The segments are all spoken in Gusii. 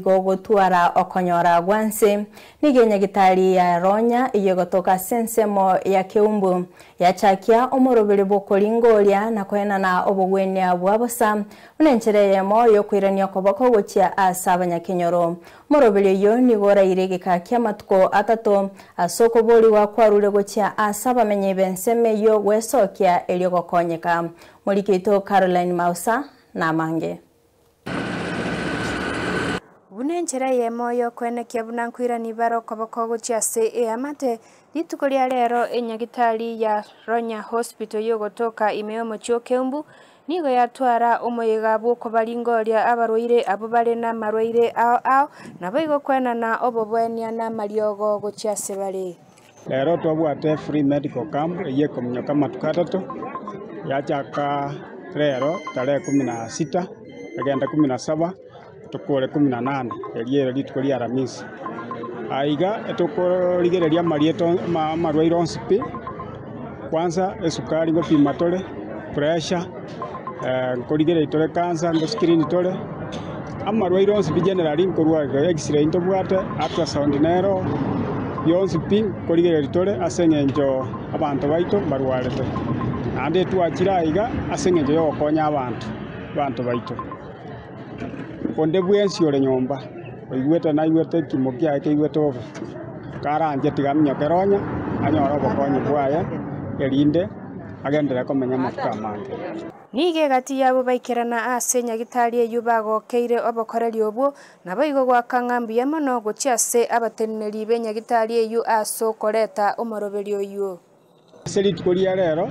Gogotwara okonyora gwanse, nigo enyagitari ya Ronya eyio egotoka ase ensemo ya Keumbu yachakia omoroberi bw'okoringoria na koenana obogwenia bwa bosa buna enchera eyemo y'okoirania okoboko gochia ase abanyakenyoro. Omoroberi oyio nigo oraire egeka ki'amatuko atato ase okoborigwa kwarure gochia ase abamenyi b'ensemo eyio gwesokia erio gokonyeka. Moriki oito Caroline Mausa namange. Buna enchera eyemo y'okoenekia buna nkoirania bare okoboko gochia ase eamate, rituko ria rero enyagitari ya Ronya Hospital y'ogotoka ime y'omochie o Keumbu nigo yatwara omoyega bw'okobaringoria abarwaire abwo bare namarwaire ao ao, naboigo koenana oboboenia na amariogo gochia ase bare. Rero twabwate free medical camp eyio ekominyoka amatuko atato, yachaka rero tarehe kumi na sita, egende kumi na saba, tokore kumi na nane, erio ere rituko ria Aramisi. Aiga etokorigereria amarieto amarwaire onsi pi, kwanza esukari ngopima tore, pressure, nkorigereria tore cancer, ngo screen tore, amarwaire onsi pi generally nkorwa iga, x-ray ntobwate, ultrasound nero, bionsi pi nkorigereria tore ase eng'encho abanto baito mbarwarete. Naende twachire aiga ase eng'encho ya ogokonya abanto, abanto baito. Onde bwensi ore nyomba, oigwete naigwete ekimo kiaye keigwete bobe, karanche tiga aminyoke ronya, anyore obokonyi bwaye, erinde agenderere komenya amatuko amange. Nigo egati yabo baikerana ase nyagitari eyio bagokeire obokoreri obwo, naboigo goaka ng'a mbuya mono gochia ase abateneneri b'enyagitari eyio ase okoreta omoroberi oyio. Ase rituko ria rero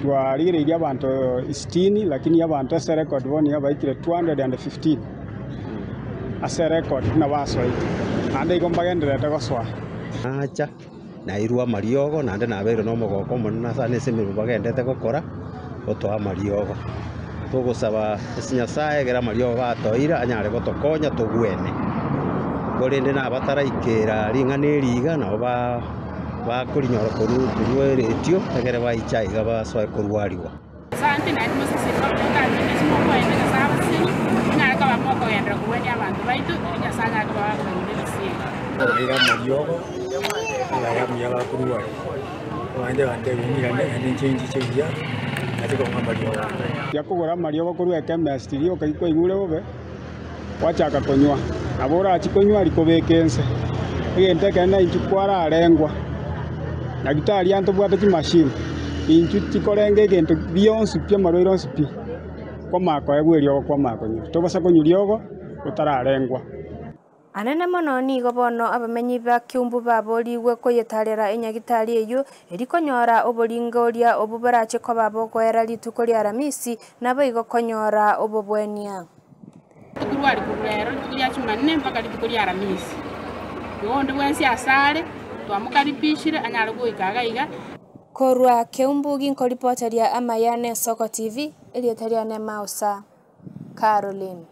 twarigereirie abanto sitini, lakini abanto ase erecord bono nigo baikire 215 ase erecord buna basoete, naende igo mbagendererete gosoa. Nacha, nairwe amariogo, naende nabeirwe nomogoko omonene ase ase emeremo bagendete gokora, gotoa amariogo. Togosaba ase Nyasae ekero amariogo gatoire anyare gotokonya togwene. Korende nabataraikera ring'ana eri iga nabo ba bakorinyora korwa korwa eretio ekere baicha iga basoe korwarigwa. Asante, naende moseseni baminto ase engencho mokoenda Nyasae abaseseni, monyare koba mokogenderera kogwenia abanto baito, erio Nyasae anyare koba gakobanyora ebisieri. Abaira amariogo, abaye amuya bakorwa aroro, abande bantebia ng'irane naende inche nchiche buya, nache kong'a amariogo. Yakogora amariogo korwa ekemesti rioka kwaigure bobe, gwachaka konywa. Nabo orachie konywa rikobeka ense. Egento ekenene nainchu kwararengwa. Nyagetari aa ntobwate chimashini, inchu chikorenga egento bionsi pi amarwaire onsi pi, kwamanya koegwa eriogo kwamanya konywa. Tobasa konywa riogo otararengwa. Anene mono nigo bono abamenyi ba Kiumbu baborigwe koyetarera enyagitari eyio eri konyora oboringoria obwo borache koba bogoera rituko ria Aramisi, naboigo konyora obobwenia. Tokorwari korwa rero rituko ria Jumanne mpaka rituko ria Aramisi. Igo onde bwensi asare, twamokaribishire anyare goika iga iga. Korwa Keumbu ginkoripoteria amaya n'Esoko TV, erieta riane Mausa Caroline.